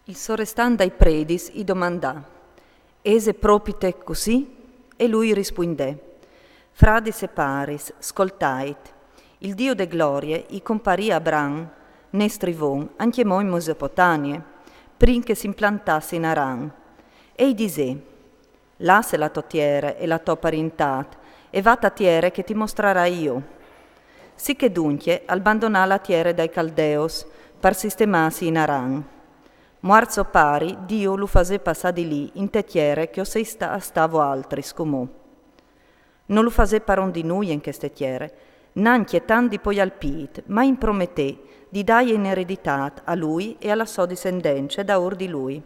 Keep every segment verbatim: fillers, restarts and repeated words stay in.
Il sorestant dai predis i domandà: «Ese propite cussì?» E lui rispuindè: «Fradis e paris, scoltait. Il Diu de glorie i comparì a Abram, nestri von, ancjemò in Mesopotamie, prin che s'implantàs in Aran. E i disè: Lasse la tô tiere e la tô parientât, e va ta tiere che ti mostrarai jo.» Sichè duncje al bandonà la tiere dai Caldeus par sistemâsi in Aran. Muart so pari, Diu lu fasè passâ di li inte tiere che o seis a stâ voaltris cumò. No lu fasè paron di nuie in cheste tiere, nancje tant di poiâ il pît, ma i imprometè di dâi in ereditât a lui e a la sô discendence daûr di lui,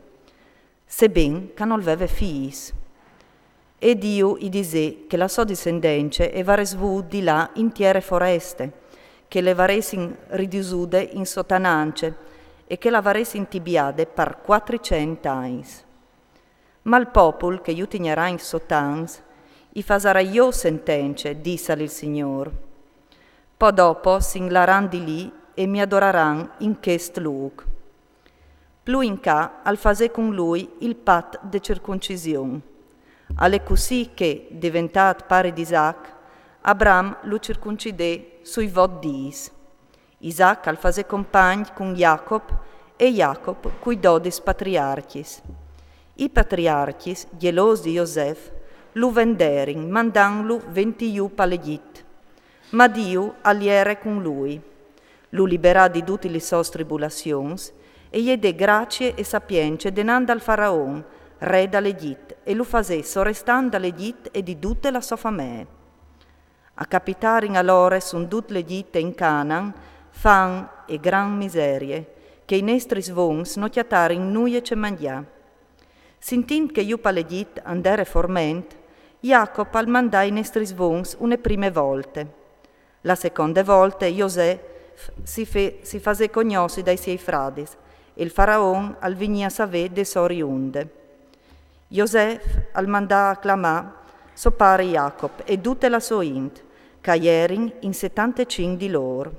seben ch'a nol veve fiis. E Diu i disè che la sô discendence e varès vût di lâ in tiere foreste, che le varessin ridusude in sotanance e che la varessin tibiade par cuatricent agns. Ma il popul che ju tignarà in sotans, i fasarai jo sentence, dissal il Signôr. Po dopo si 'n laran di li e mi adoraran in chest lûc. Plui in ca al fasè cun lui il pat de circuncision. Al è cussì che, deventât pari di Isac, Abram lu circuncidè sui vot dîs. Isac al fasè compagn cun Jacob e Jacob cui dodis patriarcjis. I patriarcjis, gjelôs di Josef, lu venderin, mandantlu ventijù pal Egjit. Ma Diu al jere cun lui. Lu liberà di dutis lis sôs tribulazions e je dè gracie e sapience denant dal faraon, re dal Egjit, e lu fasè sorestant dal Egjit e di dute la sô famee. A capitarin alore sun dut l'Egjit e in Canaan fam e gran miserie, che i nestris vons no cjatarin nuie ce mangjâ. Sintint che jù pal Egjit and ere forment, Jacob al mandà i nestris vons une prime volte. La seconde volte Josef si, fe, si fasè cognossi dai siei fradis, e il faraon al vignì a savê de sô oriunde. Josef al mandà a clamâ so pari Jacob e dute la sô int, ch'a jerin in setantecinc di lôr.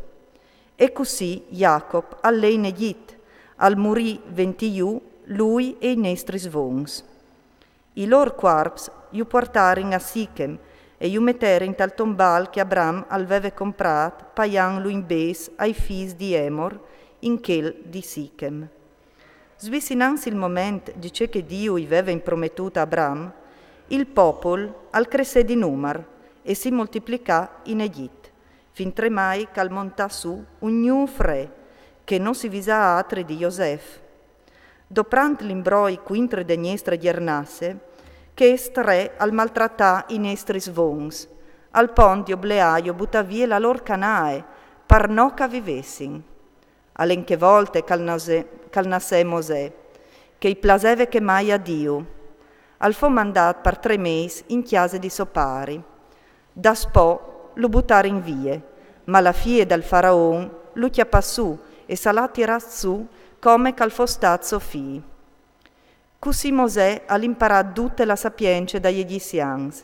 E cussì Jacob al lè in Egjit, al murì ventijù, lui e i nestris vons. I lôr cuarps ju puartarin a Sichem e ju meterin tal tombâl che Abram al veve comprât paiantlu in bêçs ai fîs di Emor, in chel di Sichem. Svicinantsi il moment di ce che Diu i veve imprometût a Abram, il popul al cressè di numar e si moltiplicà in Egjit, fintremai ch'al montà sù un gnûf re, che no si visà atri di Josef. Doprant l'imbroi cuintri de gnestre gjernasse, chest re al maltratà i nestris vons, al pont di obleâju a butâ vie la lôr canae, par no ch'a vivessin. Al è in chê volte ch'al nasè, ch'al nassè Mosè, che i plaseve chê maie a Diu. Al fo mandât par trê mês in cjase di so pari. Daspò lu butarin vie, ma la fie dal faraon lu cjapà sù e s'al à tirât sù come ch'al fos stât so fi. Cussì Mosè al imparà dute la sapience dai egjizzians,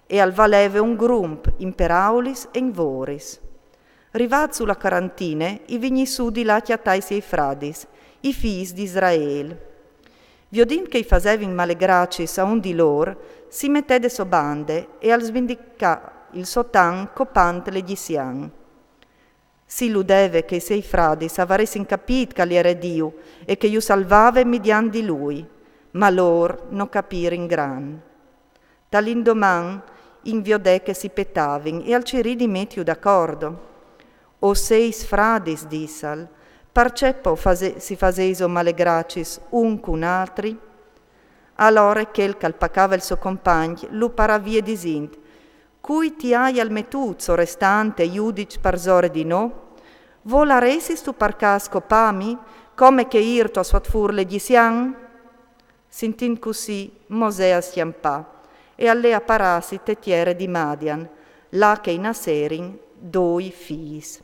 e al valeve un grump in peraulis e in voris. Rivât su la carantine, i vignì sù di là a cjatâ i siei fradis, i fîs di Israel. Viodint che i fasevin malegracis a un di lôr, si metè de sô bande e al svindicà il so tan copant l'egjizzian. Si ludeve che i siei fradis a varessin capît ch'al jere Diu e che ju salvave midiant di lui, ma lôr no capirin gran. Tal indoman in viodè che si petavin e al cirì di metiju d'acordo. O seis fradis, dissal, parcè po fase, si faseiso malegracis un cun altri? Alore chel ch'al pacave il so compagn lu parà vie disint: Cui ti aial metût sorestant e judiç parsore di nô? Volaressistu par câs copâmi, come che îr tu âs fat fûr l'egjizzian? Sintint cussì, Mosè al scjampà e al lè a parâsi te tiere di Madian, là che i nasserin doi fîs.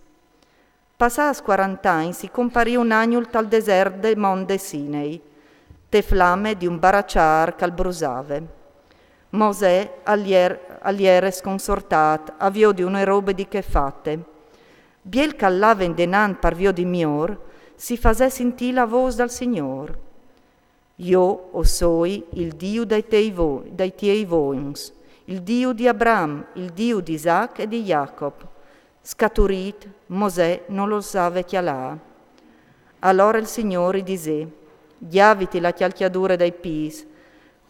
Passâts cuarant'agns i comparì un agnul tal desert de mont de Sinei, te flame di un baraçâr ch'al brusave. Mosè al jere, al jere sconsortât a viodi une robe di chê fate. Biel ch'al lave indenant par viodi miôr, si fasè sintî la vôs dal Signôr. Jo o soi il Diu dai, tei vo- dai tiei vons, il Diu di Abram, il Diu di Isaac e di Jacob. Scaturît, Mosè no lu osave cjalâ. Alore il Signôr i disè: Gjaviti la cjalcjadure dai pîts,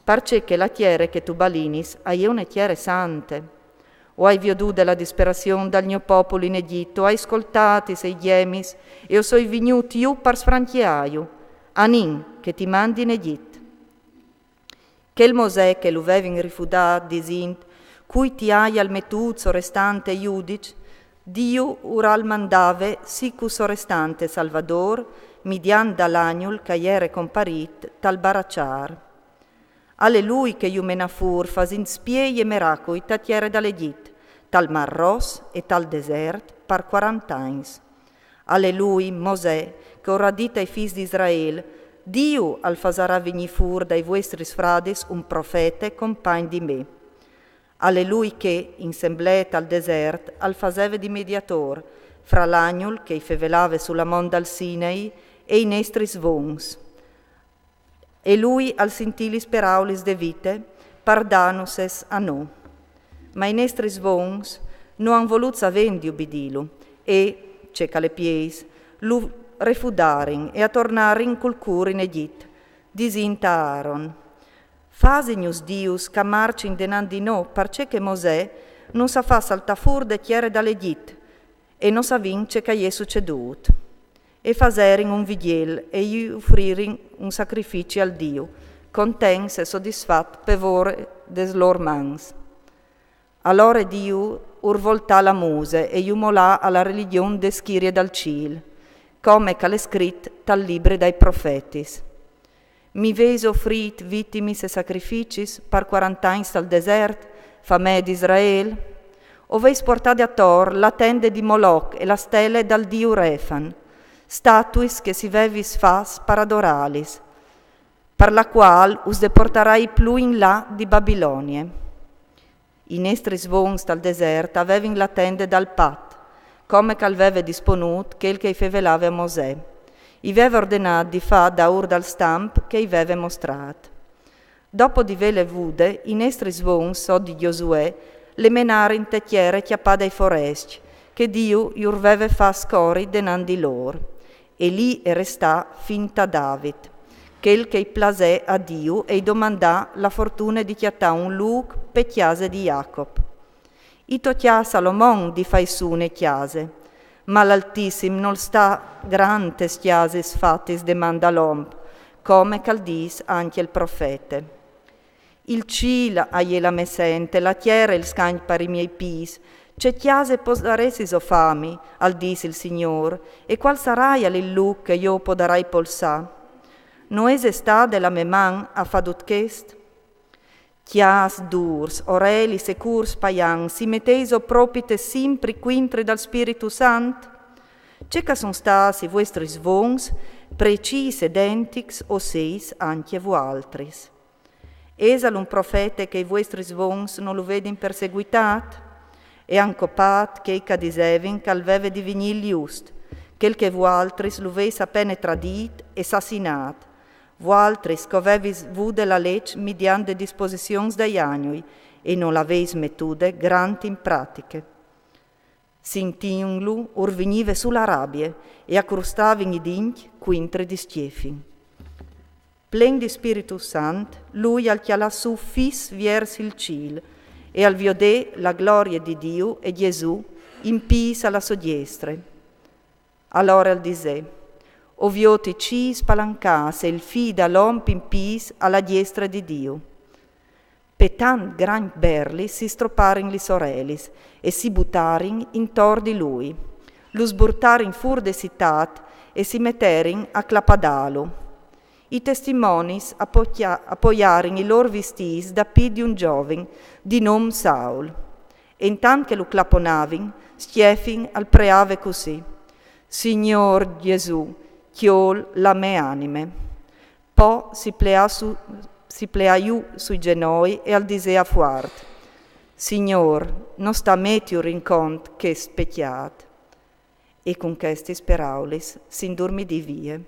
parcè che la tiere che tu balinis a je une tiere sante. O ai viodude la disperazion dal gno popul in Egjit, o ai scoltât i siei gjemis, e o soi vignût jù par sfrancjeâju. Anìn, che ti mandi in Egjit. Chel Mosè che lu vevin rifudât, disint: Cui ti aial metût sorestante e judiç? Diu ur al mandave sicur sorestante e salvadôr, midiant dal agnul che a jere comparît tal baraçâr. Al è lui che ju mena fûr fasint spiei e meracui ta tiere dal Egjit, tal Mâr Ros e tal desert par cuarante agns. Al è lui, Mosè, che ur à dit ai fîs di Israel: Diu al fasarà vignî fûr dai vuestris fradis un profete compagn di me. Al è lui che, in semblée tal desert, al faseve di mediatôr fra l'agnul che i fevelave su la mont dal Sinai e i nestris vons. E lui al sintì lis peraulis de vite par dânusses a nô. Ma i nestris vons no àn volût savê di ubidîlu e, ce che al è piês, lu refudarin e a tornarin cul cûr in Egjit, disint a Aaron: Fasignus dius che a marcin denant di nô, parcè che Mosè nus à fat saltâ fûr de tiere dal Egjit, e no savìn ce che i è sucedût. E faserin un vigjel e i ufririn un sacrifici al Diu, contents e sodisfats pe vore des lôr mans. Alore Diu ur voltà la muse e ju molà a la religjon de schirie dal cîl, come che al è scrit tal libri dai profetis. Mi veis ofrît vitimis e sacrificis par cuarante agns tal desert, famee di Israel? O veis puartade ator la tende di Moloch e la stele dal diu Refan, statuis che si vevis fats par adorâlis, par la cuâl us deportarai plui in là di Babilonie. I nestris vons tal desert a vevin la tende dal pat, come che al veve disponût chel che i fevelave a Mosè. I veve ordenât di fâ daûr dal stamp che i veve mostrât. Dopo di vêle vude, i nestris vons sot di Gjosuè le menarin te tiere cjapade ai forescj, che Diu jur veve fat scori denant di lôr. E li e restà fin ta David, chel che i plasè a Diu e i domandà la fortune di cjatâ un lûc pe cjase di Jacob. I tocjà a Salomon di fâi sù une cjase, ma l'Altissim nol sta grant tes cjasis fatis de man dal om, come che al dîs ancje il profete. Il cîl a je la mê sent, la tiere il scagn par i miei pîts. Ce cjase podaressis ofâmi, al dîs il Signôr, e cuâl saraial il lûc che jo podarai polsâ? No ese stade la mê man a fâ dut chest? Cjâfs dûrs, orelis e cûrs paians, si meteiso propite simpri cuintri dal Spiritu Sant? Ce che a son stâts i vuestris vons, precîs identics o seis ancje vualtris. Esal un profete che i vuestris vons no lu vedin perseguitât? E a àn copât chei che a disevin che al veve di vignî il just, chel che vualtris lu veis a pene tradît e sassinât, vualtris che o vevis vude la leç midiant des disposizions dai agnui e no la veis metude grant in pratiche. Sintintlu, ur vignive sù la rabie e a crustavin i dincj cuintri di scjefin. Plen di Spiritu Sant, lui al cjalà sù fis viers il cîl e al viodè la glorie di Diu e Gjesù in pîts a la sô diestre. Alore al disè: O viôt i cîls palancâts e il Fi dal om in pîts a la diestre di Diu. Pe tant grancj berlis si stroparin lis orelis e si butarin intor di lui. Lu sburtarin fûr de citât e si meterin a clapadâlu. I testimonis a poia- a poiarin i lôr vistîts dapît di un zovin di non Saul. E intant che lu claponavin, scjefin al preave cussì: Signôr Gjesù, cjol la mê anime. Po si pleà su, si pleà jù sui zenoi e al disè a fuart: Signôr, no sta metiur in cont chest pecjât. E cun chestis peraulis si indurmidì vie.